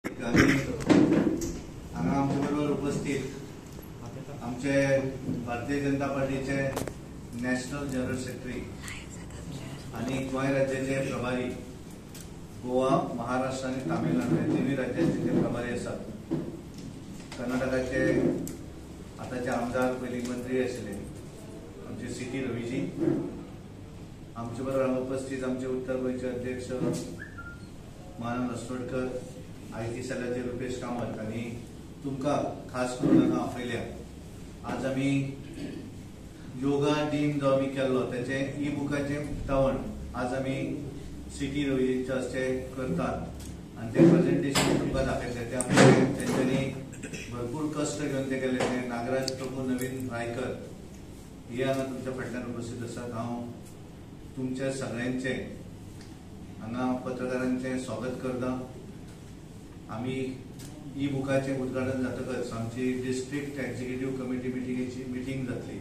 हांगा आमचे बरोबर उपस्थित आमचे भारतीय जनता पार्टीचे नॅशनल जनरल सेक्रेटरी आणि गोंय राज्याचे प्रभारी, गोवा, महाराष्ट्र आणि तामिळनाडू हे तिनूय राज्यांचे जे प्रभारी आसात, कर्नाटकाचे आताचे आमदार, पयलीं मंत्री आशिल्ले आमचे सी टी रवीजी, आमचे बरोबर हांगा उपस्थित आमचे उत्तर गोंयचे अध्यक्ष मानव अस्नोडकर, I T सेलाचे रुपेश कामत आनी तुमकां खास करून हांगा आपयल्या. आज आमी योगा दिन जो आमी केल्लो तेचें ई बुकाचें उक्तावण आज आमी सी टी रवीजीच्या हस्ते करतात आनी तें प्रेजेंटेशन तुमकां दाखयतले. ते आमचे तेंच्यांनी भरपूर कश्ट घेवन ते केले. ते नागराज प्रभू नवीन रायकर हे हांगा तुमच्या फाटल्यान उपस्थित आसात. हांव तुमच्या सगळ्यांचें हांगा पत्रकारांचें स्वागत करता. आमी ई बुकाचें उद्घाटन जातकच आमची डिस्ट्रिक्ट एक्झिक्युटीव कमिटी मिटिंगेची मिटींग जातली.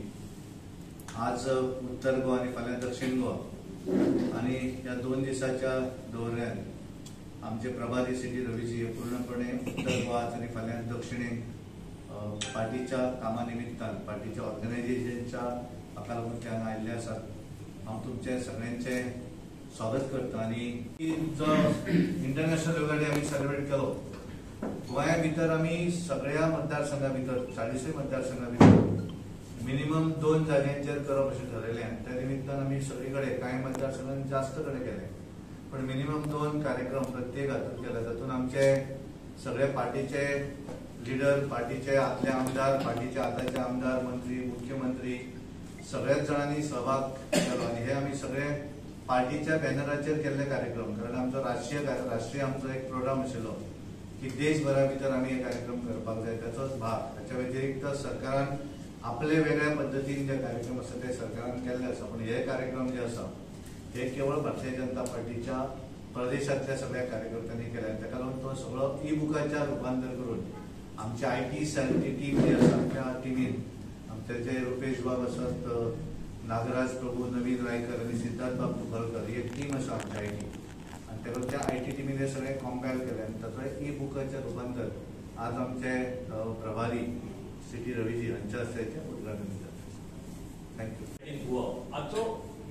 आज उत्तर गोवा आनी फाल्यां दक्षिण गोवा आनी ह्या 2 दिसाच्या दौऱ्यान आमचे प्रभारी सी टी रवीजी हे पूर्णपणे उत्तर गोवा आनी फाल्यां दक्षिणेक पार्टीच्या कामा निमित्तान, पार्टीच्या ऑर्गनायझेशनच्या हाका लागून ते हांगा आयिल्ले आसात. हांव तुमचें सगळ्यांचें स्वागत करता. आनी जो इंटरनॅशनल योगा डे आमी सेलिब्रेट केलो, गोंया भितर आमी सगळ्या मतदारसंघा भितर 40 मतदारसंघा भितर मिनिमम 2 जाग्यांचेर करप अशें ठरयलें आनी त्या निमित्तान आमी सगळे कडेन कांय मतदारसंघान जास्त कडेन केले, पण मिनिमम 2 कार्यक्रम प्रत्येक हातूंत केले. तातूंत आमचे सगळे पार्टीचे लिडर, पार्टीचे आदले आमदार, पार्टीचे आतांचे आमदार, मंत्री, मुख्यमंत्री सगळ्याच जाणांनी सहभाग केलो आनी हे आमी सगळे पार्टीच्या बॅनराचेर केल्ले कार्यक्रम. कारण आमचो राष्ट्रीय आमचो एक प्रोग्राम आशिल्लो की देशभरा भितर आमी हे कार्यक्रम करपाक जाय, ताचोच भाग. ताच्या व्यतिरिक्त सरकारान आपले वेगळ्या पद्दतीन जे कार्यक्रम आसा ते सरकारान केल्ले आसा, पण हे कार्यक्रम जे आसा हे केवळ भारतीय जनता पार्टीच्या प्रदेशांतल्या सगळ्या कार्यकर्त्यांनी केले आनी ताका लागून तो सगळो ई बुकाच्या रुपांतर करून आमच्या I T सेलची टीम जी आसा त्या टिमीन आमचे जे रुपेश बाब आसात, नागराज प्रभू नवीन रायकर आनी सिद्धार्थ बाब तुकलकर ही एक टीम आसा आमच्या I T, आनी ताका त्या I T टिमीन हे सगळें कंपायल केलें आनी ताचो ई बुकाचें रुपांतर आज आमचे प्रभारी सी टी रवीजी हांच्या हस्ते उद्घाटन जाता. Thank you. आजचो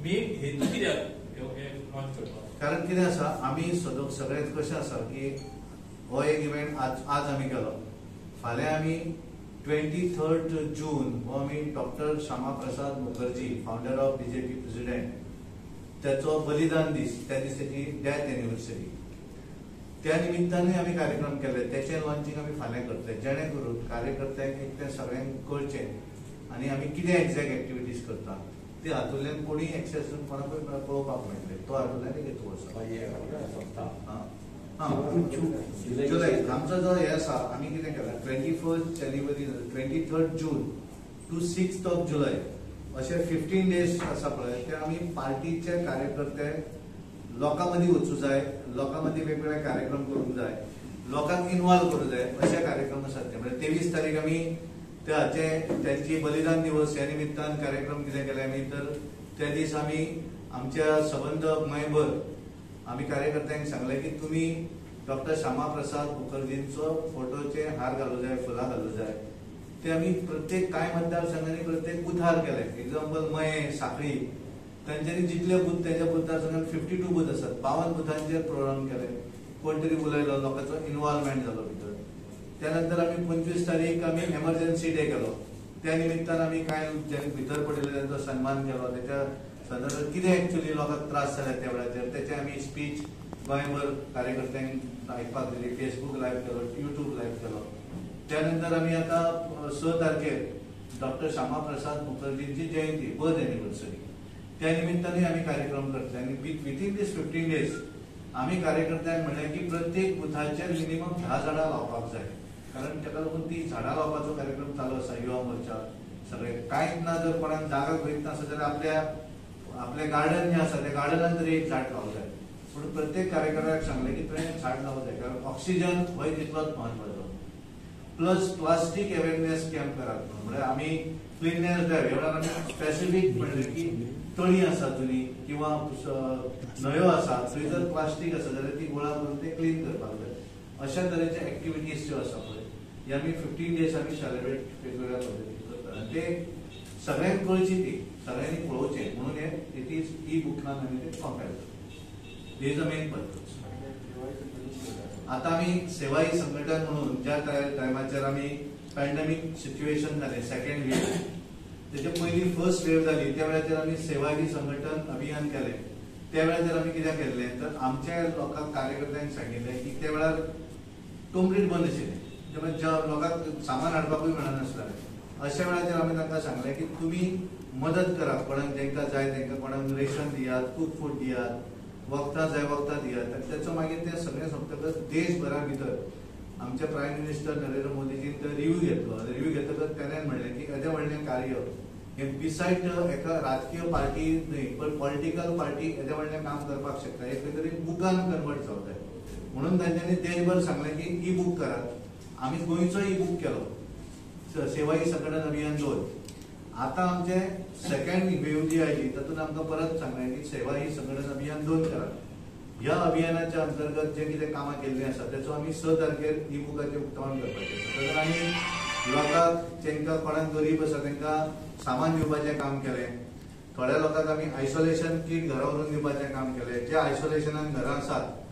मेन हेतू कित्याक लॉन्च करपाक? कारण कितें आसा, आमी सगळेच कशें आसा की हो एक इव्हेंट आज आमी केलो, फाल्यां आमी 23 जून हो आमी doctor Shyama Prasad Mukherjee, founder of BJP president, त्याचो बलिदान दीस, त्या दीस त्याची डेथ एनिव्हर्सरी, त्या निमित्तानूय आमी कार्यक्रम केले. त्याचें लॉन्चिंग आमी फाल्यां करतले, जेणे करून कार्यकर्त्यांक एक तें सगळ्यांक कळचें आनी आमी कितें एक्झॅक्ट एक्टिविटीज करता ते हातूंतल्यान कोणीय एक्सेस कोणाकूय पळोवपाक मेळटले. तो हातूंतल्यान एक हेतू आसा. जुलय आमचो जो हे आसा, आमी कितें केलां 21 जानेवारी 23 जून टू 6 जुलय अशे 15 डेज आसा पळय, ते आमी पार्टीचे कार्यकर्ते लोकां मदीं वचूं जाय, लोकां मदीं वेगवेगळे कार्यक्रम करूंक जाय, लोकांक इन्वॉल्व करूंक जाय अशे कार्यक्रम आसात ते. म्हणजे 23 तारीख आमी त्याचे त्यांची बलिदान दिवस ह्या निमित्तान कार्यक्रम कितें केले आमी, तर त्या दीस आमी आमच्या सबंद गोंयभर आमी कार्यकर्त्यांक सांगलें की तुमी डॉक्टर श्यामा प्रसाद मुखर्जींचो फोटोचे हार घालूं जाय, फुलां घालूं जाय. ते आमी प्रत्येक कांय मतदारसंघांनी प्रत्येक बुथार केले. एक्झाम्पल मयें, साखळी, तांच्यांनी जितले बूथ त्याच्या मतदारसंघात 52 बूथ आसात, 52 बुथांचेर प्रोग्राम केले. कोण तरी उलयलो, लोकांचो इन्वॉल्वमेंट जालो भितर. त्यानंतर आमी 25 तारीख आमी एमर्जन्सी डे केलो. त्या निमित्तान आमी कांय ज्यांनी भितर पडिल्ले तांचो सन्मान केलो. त्याच्या संदर्भात कितें एक्चुअली लोकांक त्रास जाले त्या वेळाचेर तेचे आमी स्पीच गोंयभर कार्यकर्त्यांक आयकपाक दिली. फेसबूक लायव्ह केलो, युट्यूब लायव्ह केलो. त्यानंतर आमी आतां 6 तारखेर डॉक्टर श्यामा प्रसाद मुखर्जींची जयंती, बर्थ एनिव्हर्सरी, त्या निमित्तानूय आमी कार्यक्रम करतले. आनी विथीन दीस 15 डेज आमी कार्यकर्त्यांक म्हणलें की प्रत्येक बुथाचेर मिनिमम 10 झाडां लावपाक जाय, कारण ताका लागून ती झाडां लावपाचो कार्यक्रम चालू आसा. युवा मोर्चा सगळे कांयच ना, जर कोणाक जागा खंयच नासत जाल्यार आपल्या आपले गार्डन जे आसा त्या गार्डनान तरी एक झाड लावूं जाय. पूण प्रत्येक कार्यकर्त्याक सांगलें की तुवें झाड लावूं जाय, कारण ऑक्सिजन होय तितलोच म्हत्वाचो. प्लस प्लास्टीक अवेरनेस कॅम्प करात म्हणून, म्हळ्यार आमी क्लिननेस ड्रायव्ह ह्या वेळार आमी स्पेसिफीक म्हणलें की तळी आसा जुनी किंवा न्हंयो आसा थंय जर प्लास्टीक आसा जाल्यार ती गोळा करून ते क्लीन करपाक जाय. अशा तरेचे एक्टिविटीज ज्यो आसा पळय हे आमी 15 डेज आमी सेलिब्रेट वेगवेगळ्या पद्दतीन करतात आनी ते सगळ्यांक कळची, ती सगळ्यांनी पळोवचें म्हणून हे it is ई बुकान आमी ते कंपेर करतात. This is the main purpose. आता आमी सेवाई संघटन म्हणून ज्या टायमाचेर आमी पॅन्डेमीक सिच्युएशन जालें, सेकंड वेव, तेजे पयली फर्स्ट वेव जाली त्या वेळाचेर आमी सेवाई संघटन अभियान केलें. त्या वेळाचेर आमी कितें केल्लें तर आमच्या लोकांक कार्यकर्त्यांक सांगिल्लें की त्या वेळार कंप्लीट बंद आशिल्लें, त्यामुळे ज्या लोकांक सामान हाडपाकूय मेळनासलें. अशा वेळाचेर आमी तांकां सांगलें की तुमी मदत करात, कोणाक जांकां जाय तांकां, कोणाक रेशन दियात, कूक फूड दियात, वखदां जाय वखदां दियात. आनी तेचो मागीर तें सगळें सोंपतकच देशभरा भितर आमचे प्रायम मिनिस्टर नरेंद्र मोदीजीन तो रिव्यू घेतलो. रिव्यू घेतकच ताणें म्हणलें की येदें व्हडलें कार्य हें बिसायड एका राजकीय पार्टी न्हय पण पॉलिटिकल पार्टी येदें व्हडलें काम करपाक शकता, हें खंय तरी बुकान कन्वर्ट जावंक जाय. म्हणून तांच्यांनी देशभर सांगलें की ई बूक करात. आमी गोंयचो ई बूक केलो, सेवाई संघटन अभियान 2. आतां आमचे सेकंड वेव जी आयली तातूंत आमकां परत सांगलें की सेवाई संघटन अभियान 2 करात. ह्या अभियानाच्या अंतर्गत जे कितें कामां केल्लीं आसा तेचो आमी 6 तारखेर ई बुकाचें उक्तावण करपाचें आसा. तातूंत आमी लोकांक तांकां कोणाक गरीब आसा तांकां सामान दिवपाचें काम केलें, थोड्या लोकांक आमी आयसोलेशन कीट घरा व्हरून दिवपाचें काम केलें. जे आयसोलेशनान घरां आसात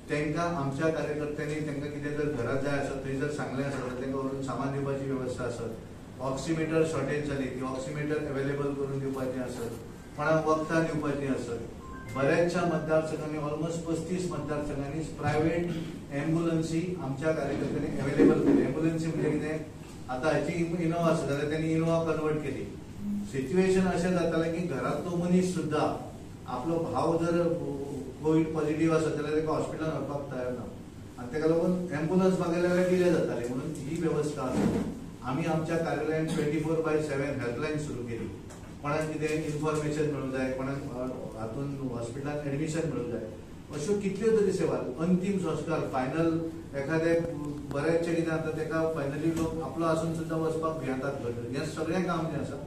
तांकां आमच्या कार्यकर्त्यांनी तांकां कितें जर घरांत जाय आसत थंय जर सांगलें आसत जाल्यार तांकां व्हरून सामान दिवपाची वेवस्था आसत, ऑक्सिमिटर शॉर्टेज जाली ती ऑक्सिमिटर अवेलेबल करून दिवपाचें आसत, कोणाक वखदां दिवपाचीं आसत. बऱ्याचशा मतदारसंघांनी ऑलमोस्ट 35 मतदारसंघांनी प्रायव्हेट एम्ब्युलन्सी आमच्या कार्यकर्त्यांनी अवेलेबल केली. एम्ब्युलन्सी म्हणजे कितें, आतां हाची इनोवा आसा जाल्यार त्यांनी इनोवा कन्वर्ट केली. सिच्युएशन अशें जातालें की घरांतलो मनीस सुद्दां आपलो भाव जर कोवीड पॉझिटिव्ह आसत जाल्यार ताका हॉस्पिटलान व्हरपाक तयार ना आनी ताका लागून एम्ब्युलन्स मागयले जाल्यार डिले जाताली. म्हणून ही वेवस्था आसा. आमी आमच्या कार्यालयान 24/7 हेल्पलायन सुरू केली. कोणाक कितें इन्फॉर्मेशन मेळूंक जाय, कोणाक हातून हॉस्पिटलान एडमिशन मेळूंक जाय, अश्यो कितल्यो तरी सेवा. अंतीम संस्कार फायनल एखादें बरेचशें कितें जाता ताका फायनली लोक आपलो आसून सुद्दां वचपाक भियेतात. हें सगळें काम जें आसा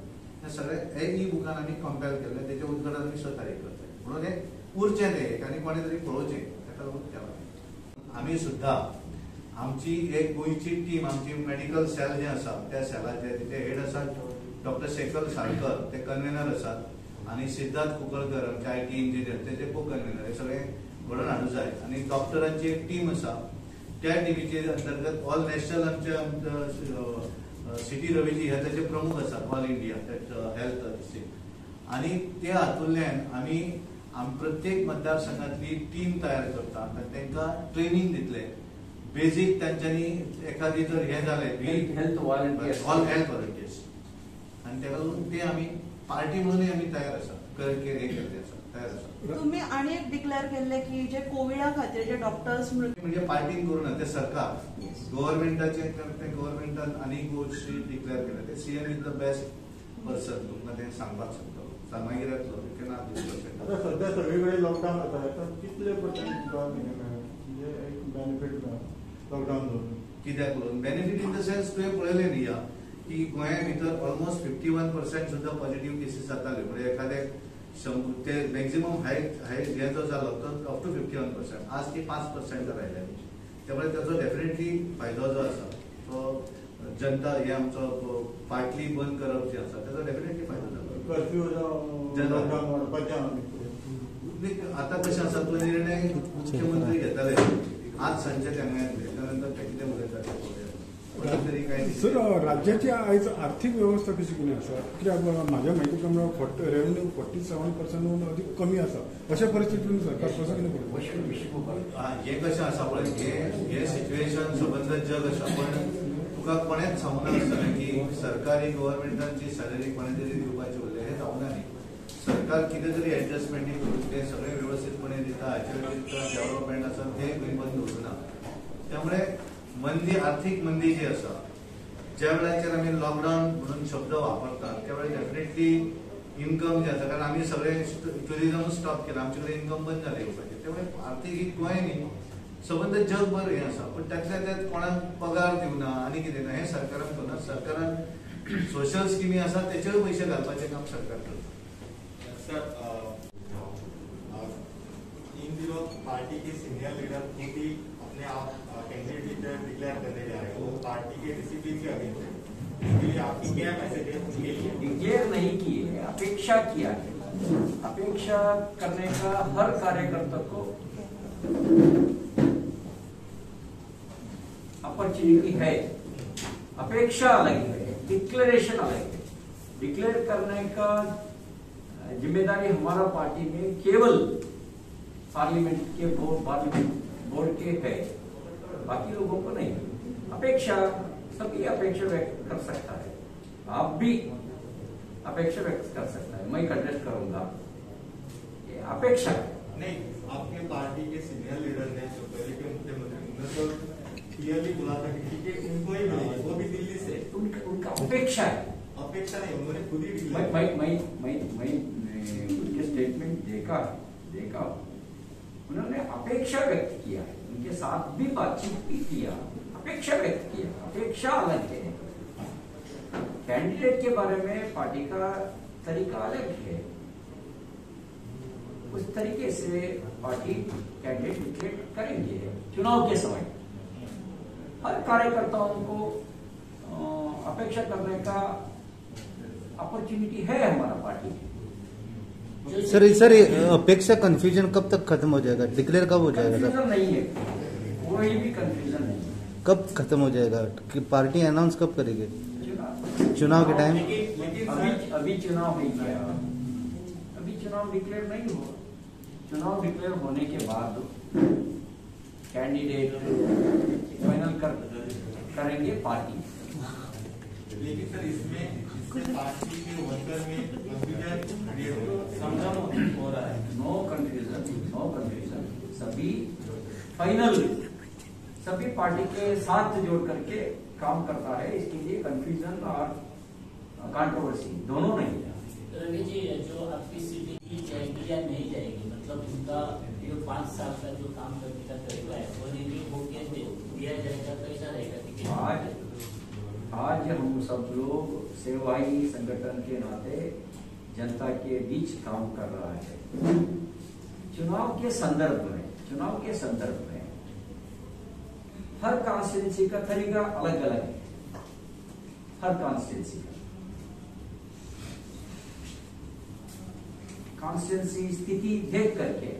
हें सगळें हे ई बुकान आमी कंपेर केल्लें. तेचें उद्घाटन आमी 6 तारीख करतले. म्हणून हें उरचें तें आनी कोणें तरी पळोवचें, ताका लागून केलां. आमी सुद्दां आमची एक गोंयची टीम, आमची मेडिकल सेल जें आसा त्या सेलाचे तेचे हेड आसात डॉक्टर शेखर साळकर, ते कन्व्हेनर आसात, आनी सिद्धार्थ कुंकळकर आमचे IT engineer तेचे को कन्व्हेनर. हे सगळे घडोवन हाडूंक जाय. आनी डॉक्टरांची एक टीम आसा, त्या टिमीचे अंतर्गत ऑल नॅशनल आमचे सिटी रवीजी हे ताचे प्रमुख आसात ऑल इंडिया हेल्थ. आनी ते हातूंतल्यान आमी प्रत्येक मतदारसंघातली टीम तयार करता आनी तांकां ट्रेनींग दितले. बेजीक तांच्यांनी एखादी जर हें जालें health volunteers, all health volunteers, आनी ताका लागून ते आमी पार्टी म्हणूनय आमी तयार आसा, हे केल्ले आसा, तयार आसा. तुम्ही आनी एक डिक्लेअर केल्लें की जे कोविडा खातीर जे डॉक्टर्स म्हणजे पार्टीन करूं ना, ते सरकार गव्हर्मेंटाचे ते गव्हर्मेंटान आनी गोष्टी डिक्लेअर केले. ते CM is the best person तुमकां ते सांगपाक शकतलो. मागीर येतलो केन्ना. आतां सद्या सगळे कडेन लॉकडावन जाता, तर कितले पर्संट तुका म्हणजे एक बेनिफीट मेळ्ळा लॉकडावन धरून? कित्याक लागून बेनिफीट इन the sense तुवें पळयलें न्ही ह्या की गोंया भितर ऑलमोस्ट 51% सुद्दां पॉझिटिव्ह केसीस जाताल्यो. म्हणजे एखाद्याक ते मॅक्झिमम हाय हाय हे जो जालो तो अप टू 51%, आज ती 5% रायल्या. त्यामुळे त्याचो डेफिनेटली फायदो जो आसा तो जनता हे आमचो पाटली बंद करप जे आसा त्याचो डेफिनेटली फायदो जालो. कर्फ्यू लॉकडावन वाडपाचें आतां कशें आसा तो निर्णय मुख्यमंत्री घेतले आज सांजचे तेन्ना येतले, त्यानंतर ते कितें उलयता ते पळोवया. सर, राज्याची आयज आर्थिक वेवस्था कशी कितें आसा? कित्याक म्हाज्या म्हायती प्रमाणे रेव्हेन्यू 47% अदीक कमी आसा. अशा परिस्थितीन सरकार कसो कितें करता? हें कशें आसा पळय, हें सिच्युएशन सबंद जग आसा, पण तुका कोणेंच सांगूंक नासतलें की सरकारी गव्हर्मेंटान जी सॅलरी कोणें तरी दिवपाची उरल्या, हें जावना न्ही. सरकार कितें तरी एडजस्टमेंटी करून तें सगळें वेवस्थीतपणे दिता. हाचे व्यतिरिक्त डेव्हलपमेंट आसा तें खंय बंद दवरुना. त्यामुळे मंदी, आर्थिक मंदी जी आसा, ज्या वेळाचेर आमी लॉकडावन म्हणून शब्द वापरतात त्या वेळार डेफिनेटली इन्कम जे आसा, कारण आमी सगळे ट्युरिजम स्टॉप केला, आमचे कडेन इन्कम बंद जालें येवपाचें. त्यामुळे आर्थिक ही गोंय न्ही, सबंद जगभर हें आसा. पण त्यातल्या त्यात कोणाक पगार दिवना आनी कितें ना, हें सरकारान करना. सरकारान सोशल स्किमी आसा तेचेरूय पयशे घालपाचें काम सरकार करता. सर, इन दिनों पार्टी के सीनियर लीडर खुद ही अपने आप कैंडिडेट डिक्लेयर करने जा रहे हैं, वो पार्टी के डिसिप्लिन के अगेंस्ट है, इसके लिए आपकी क्या मैसेज है उनके लिए? डिक्लेयर नहीं किए, अपेक्षा किया है। अपेक्षा करने का हर कार्यकर्ता को अपॉर्चुनिटी है। अपेक्षा अलग है, डिक्लेरेशन अलग है। डिक्लेयर करने का जिम्मेदारी हमारा पार्टी में केवल पार्लियामेंट के बोर्ड के है, बाकी लोगों को नहीं। अपेक्षा सभी अपेक्षा व्यक्त कर सकता है, आप भी अपेक्षा व्यक्त कर सकता है, मैं कंटेस्ट करूंगा, ये अपेक्षा नहीं। आपके पार्टी के सीनियर लीडर ने जो पहले के मुख्यमंत्री, उन्होंने तो क्लियरली बोला था कि टिकट उनको ही मिलेगी, वो भी दिल्ली से। उनका अपेक्षा है, अपेक्षा नहीं, उन्होंने खुद ही मैं मैं मैं मैं मैं उनके स्टेटमेंट देखा, उन्होंने अपेक्षा व्यक्त किया है, उनके साथ भी बातचीत भी किया, अपेक्षा व्यक्त किया। अपेक्षा अलग है, कैंडिडेट के बारे में पार्टी का तरीका अलग है, उस तरीके से पार्टी कैंडिडेट डिक्लेयर करेंगे चुनाव के समय। हर कार्यकर्ताओं को अपेक्षा करने का अपॉर्चुनिटी है हमारा पार्टी में। सर सर अपेक्षा कंफ्यूजन कब तक खत्म हो जाएगा? डिक्लेयर कब हो जाएगा? कंफ्यूजन नहीं है, कोई भी कंफ्यूजन नहीं है। कब खत्म हो जाएगा कि पार्टी अनाउंस कब करेगी? चुनाव के टाइम। अभी चुनाव नहीं किया, अभी चुनाव डिक्लेयर नहीं हुआ। चुनाव डिक्लेयर होने के बाद कैंडिडेट फाइनल करेंगे पार्टी। लेकिन सर इसमें पार्टी के वर्कर में कंफ्यूजन क्रिएट हो रहा है। नो कंफ्यूजन, नो कंफ्यूजन, सभी फाइनल, सभी पार्टी के साथ जोड़ करके काम करता है, इसके लिए कंफ्यूजन और कंट्रोवर्सी दोनों नहीं है। रवि जी, जो आपकी सीट की जाएगी या नहीं जाएगी, मतलब उनका जो 5 साल का जो काम करने का तरीका है वो रिव्यू होके दिया जाएगा, कैसा रहेगा? आज हम सब लोग सेवाई संगठन के नाते जनता के बीच काम कर रहा है। चुनाव के संदर्भ में हर कॉन्स्टिट्यूंसी का तरीका अलग अलग है। हर कॉन्स्टिट्यूंसी का कॉन्स्टिट्यूंसी स्थिति देख करके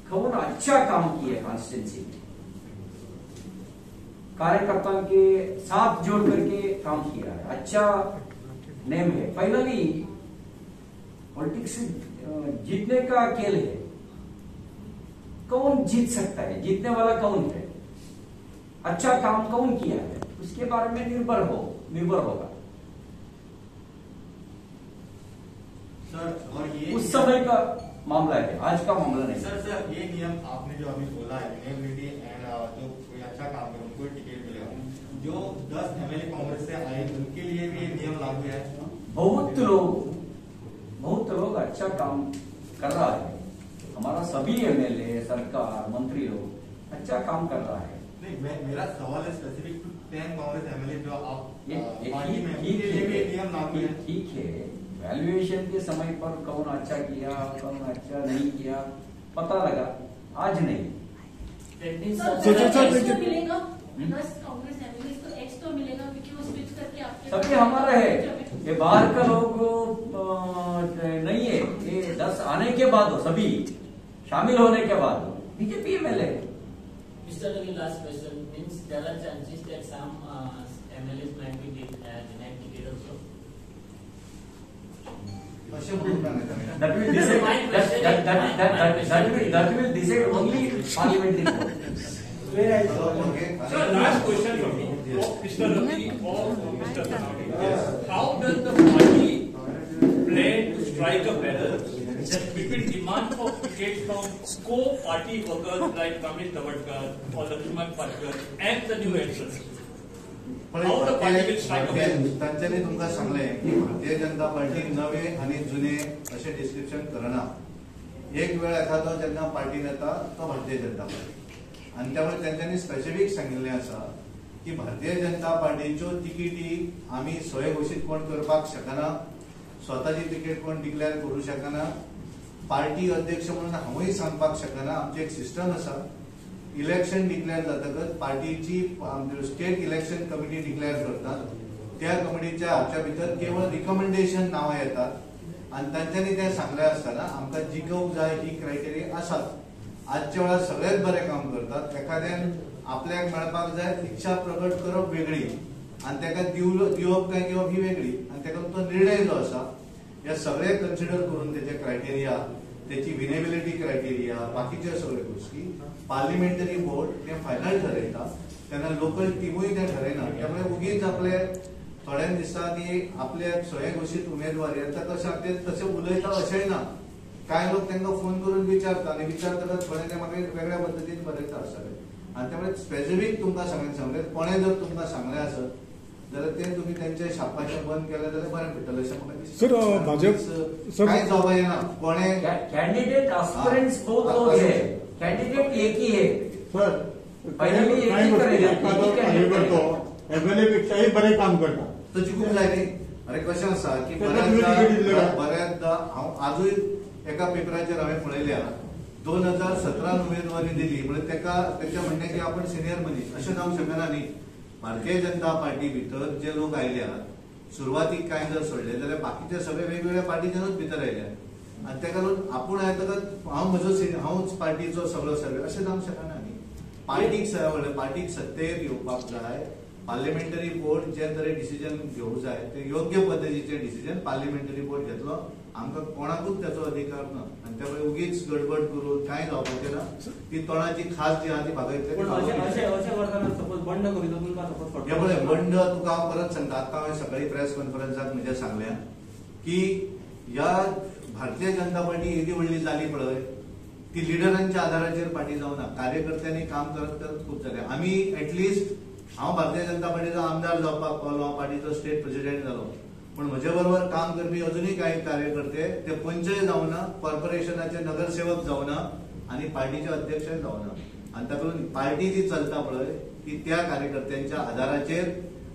कौन अच्छा काम किया कॉन्स्टिट्यूंसी में, कार्यकर्ताओं के साथ जोड़ करके काम किया है, अच्छा नेम है। फाइनली पॉलिटिक्स जीतने का खेल है, कौन जीत सकता है, जीतने वाला कौन है, अच्छा काम कौन किया है, उसके बारे में निर्भर होगा सर। और ये उस समय का मामला है, आज का मामला नहीं। सर सर ये नियम आपने जो अभी बोला है, यूनिबिलिटी एंड जो कोई अच्छा काम करे उनको टिकट मिलेगा, जो 10 एमएलए कांग्रेस से आए उनके लिए भी ये नियम लागू है? बहुत लोग अच्छा काम कर रहा है, हमारा सभी एमएलए, सरकार, मंत्री लोग अच्छा काम कर रहा है। नहीं, मेरा सवाल है स्पेसिफिक टू 10 कांग्रेस एमएलए जो आप पार्टी में, उनके लिए भी नियम लागू है? ठीक है, वैल्यूएशन के समय पर कौन अच्छा किया कौन अच्छा नहीं किया पता लगा, आज नहीं। सभी हमारा है, ये बाहर का लोग नहीं है, ये 10 आने के बाद हो, सभी शामिल होने के बाद हो BJP MLA. Mister Ravi, last question, means there are chances that some MLAs might be denied ticket also. That will decide. That will decide only parliamentary board. Sir, last question from me, Mr. Ravi or Mr. Tanavade. How does the party plan to strike a balance between demand for tickets from co-party workers like Ramesh Tawadkar or Lakshman Parkar and the new entrants? तांच्यांनी तुमकां सांगलें की Bharatiya Janata party नवे आनी जुने अशें description करना। एक वेळ एखादो जेन्ना पार्टीन येता तो भारतीय जनता पार्टी, आनी त्यामुळे तांच्यांनी स्पेसिफीक सांगिल्लें आसा की भारतीय जनता पार्टीच्यो तिकेटी आमी स्वयं घोशीत कोण करपाक शकना, स्वताची तिकेट कोण डिक्लेअर करूं शकना, पार्टी अध्यक्ष म्हणून हांवूय सांगपाक शकना। आमची एक सिस्टम आसा इलेक्शन डिक्लेअर जातकच पार्टीची स्टेट इलेक्शन कमिटी डिक्लेअर करतात. त्या कमिटीच्या हाच्या भितर केवळ रिकमेंडेशन नांवां येतात आनी तांच्यांनी तें सांगलें आसतना आमकां जिखोवंक जाय ही क्रायटेरिया आसात. आजच्या वेळार सगळेच बरें काम करतात. एखाद्यान आपल्याक मेळपाक जाय इच्छा प्रकट करप वेगळी आनी ताका दिवप काय घेवप ही वेगळी आनी ताका तो निर्णय जो आसा हे सगळे कन्सिडर करून तेचे क्रायटेरिया, त्याची विनेबिलिटी क्रायटेरिया, बाकीचे सगळे गोष्टी पार्लिमेंटरी बोर्ड ते फायनल ठरयता. तेन्ना लोकल टिमूय ते ठरयना. त्यामुळे उगीच आपले थोड्यांक दिसता की आपल्या स्वयं घोशीत उमेदवारी आतां कशें ते तशें उलयता अशेंय ना. कांय लोक तांकां फोन करून विचारता आनी विचारतकच थोडे ते मागीर वेगळ्या पद्दतीन बरयता सगळे. आनी त्यामुळे स्पेसिफीक तुमकां सांगलें कोणें जर तुमकां सांगलें आसत जाल्यार ते तुमी त्यांच्या छापाचें बंद केलें जाल्यार बरें पडटलें अशें म्हाका दिसता. कांय जावपा येना. कोणें कैंडिडेट एस्पिरेंट्स बहुत लोग हैं, कैंडिडेट एक ही है सर. फायनली एक ही करेगा. एमएलए एमएलए पेक्षाही बरें काम करता. तो जिखूंक जाय न्ही. अरे कशें आसा की बऱ्याचदा हांव आजूय एका पेपराचेर हांवें पळयल्या 2017 उमेदवारी दिली म्हणजे ताका तेच्या म्हणणें की आपण सिनियर मनीस अशें जावंक शकना न्ही. भारतीय जनता पार्टी भितर जे लोक आयल्या सुरवातीक कांय जर सोडले जाल्यार बाकीचे सगळे वेगवेगळ्या पार्टीच्यानूच भितर आयल्या आनी ताका लागून आपूण येतकच हांव म्हजो हांवूच पार्टीचो सगळो सर्वे अशें जावंक शकना न्ही. पार्टीक सगळें पार्टीक सत्तेर येवपाक जाय. पार्लिमेंटरी बोर्ड जे तरेन डिसिजन घेवंक जाय ते योग्य पद्दतीचें डिसिजन पार्लिमेंटरी बोर्ड घेतलो. आमकां कोणाकूच त्याचो अधिकार ना आनी त्यामुळे उगीच गडबड करून कांय जावपाचें ना. ती तोंडाची खास जी आहा ती भागयतले. हे पळय बंड तुका हांव परत सांगता. आतां हांवें सकाळी प्रेस कॉन्फरन्साक म्हज्या सांगल्या की ह्या भारतीय जनता पार्टी येदी व्हडली जाली पळय ती लिडरांच्या आधाराचेर पार्टी जावना. कार्यकर्त्यांनी काम करत करत खूब जालें. आमी एटलिस्ट हांव भारतीय जनता पार्टीचो आमदार जावपाक पावलो, हांव पार्टीचो स्टेट प्रेसिडेंट जालो, पूण म्हजे बरोबर काम करपी अजुनूय कांय कार्यकर्ते ते पंचय जावना, कॉर्पोरेशनाचे नगरसेवक जावना आनी पार्टीचे अध्यक्षय जावना. आनी ताका लागून पार्टी जी चलता पळय ती त्या कार्यकर्त्यांच्या आधाराचेर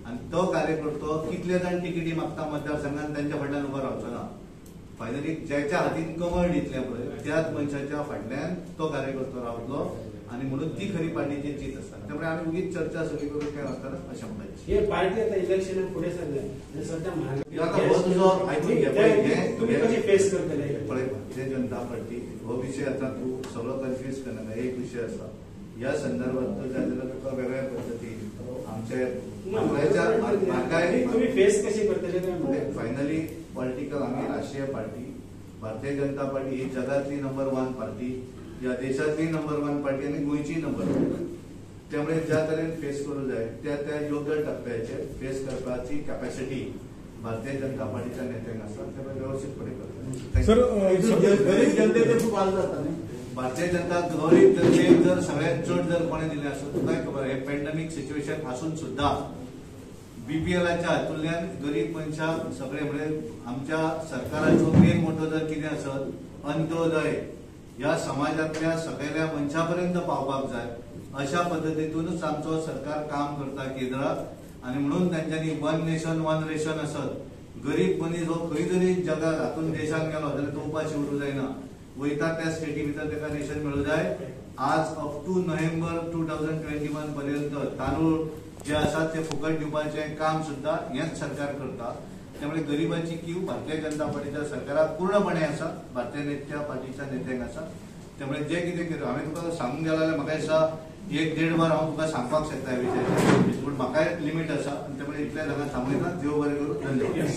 आनी तो कार्यकर्तो कितले जाण तिकेटी मागता मतदारसंघान तांच्या फाटल्यान उबो रावचो ना. फायनली ज्याच्या हातीन कमळ दितलें पळय त्याच मनशाच्या फाटल्यान तो कार्यकर्तो रावतलो आनी म्हणून ती खरी पार्टीची जीत आसता. त्यामुळे आमी उगीच चर्चा सगळी करून काय वतना अशें म्हणपाचें. हे पार्टी आता इलेक्शनाक फुडें सरल्या आनी सध्या आतां हो तुजो आयकून घे तुमी कशी फेस करतले. पळय भारतीय जनता पार्टी हो विशय आतां तूं सगळो कन्फ्यूज करनाका. एक विशय आसा ह्या संदर्भात जाय जाल्यार तुका वेगळ्या पद्दतीन आमचे तुमी फेस कशी करतले. फायनली पॉलिटिकल आमी राष्ट्रीय पार्टी भारतीय जनता पार्टी ही जगातली नंबर 1 पार्टी, या देशातली नंबर 1 पार्टी आनी गोंयची नंबर 1. त्यामुळे ज्या तरेन फेस करूं जाय त्या त्या योग्य टप्प्याचेर फेस करपाची कॅपॅसिटी भारतीय जनता पार्टीच्या नेत्यांक आसा. त्यामुळे व्यवस्थितपणे करता. सर गरीब जनतेचे खूप हाल जाता न्ही. भारतीय जनता गरीब जनतेक जर सगळ्यात चड जर कोणें दिलें आसत तुकाय खबर हे पॅन्डेमीक सिच्युएशन आसून सुद्दां बीपीएलाच्या हातूंतल्यान गरीब मनशाक सगळे म्हणजे आमच्या सरकाराचो मेन मोटो जर कितें आसत अंत्योदय ह्या समाजांतल्या सगळ्या मनशा पर्यंत पावपाक जाय अशा पद्दतीतूनच आमचो सरकार काम करता केंद्रात. आनी म्हणून तांच्यांनी वन नेशन वन रेशन आसत गरीब मनीस हो खंय जरी जगात हातून देशान गेलो जाल्यार तो उपाशी उरूंक जायना, वयता त्या स्टेटी भितर ताका रेशन मेळूं जाय. आज अप टू नोव्हेंबर 2021 पर्यंत तांदूळ जे आसात ते फुकट दिवपाचें काम सुद्दां हेंच सरकार करता. त्यामुळे गरिबाची कीव भारतीय जनता पार्टीच्या सरकाराक पूर्णपणे आसा, भारतीय नेत्या पार्टीच्या नेत्यांक आसा. त्यामुळे जे कितें केलें हांवें तुका सांगूंक गेलो जाल्यार म्हाका दिसता 1-1.5 वर हांव तुका सांगपाक शकता ह्या विशयाचेर, पूण म्हाकाय लिमीट आसा आनी त्यामुळे इतल्या जागा थांबयता. देव बरें करूं. धन्यवाद.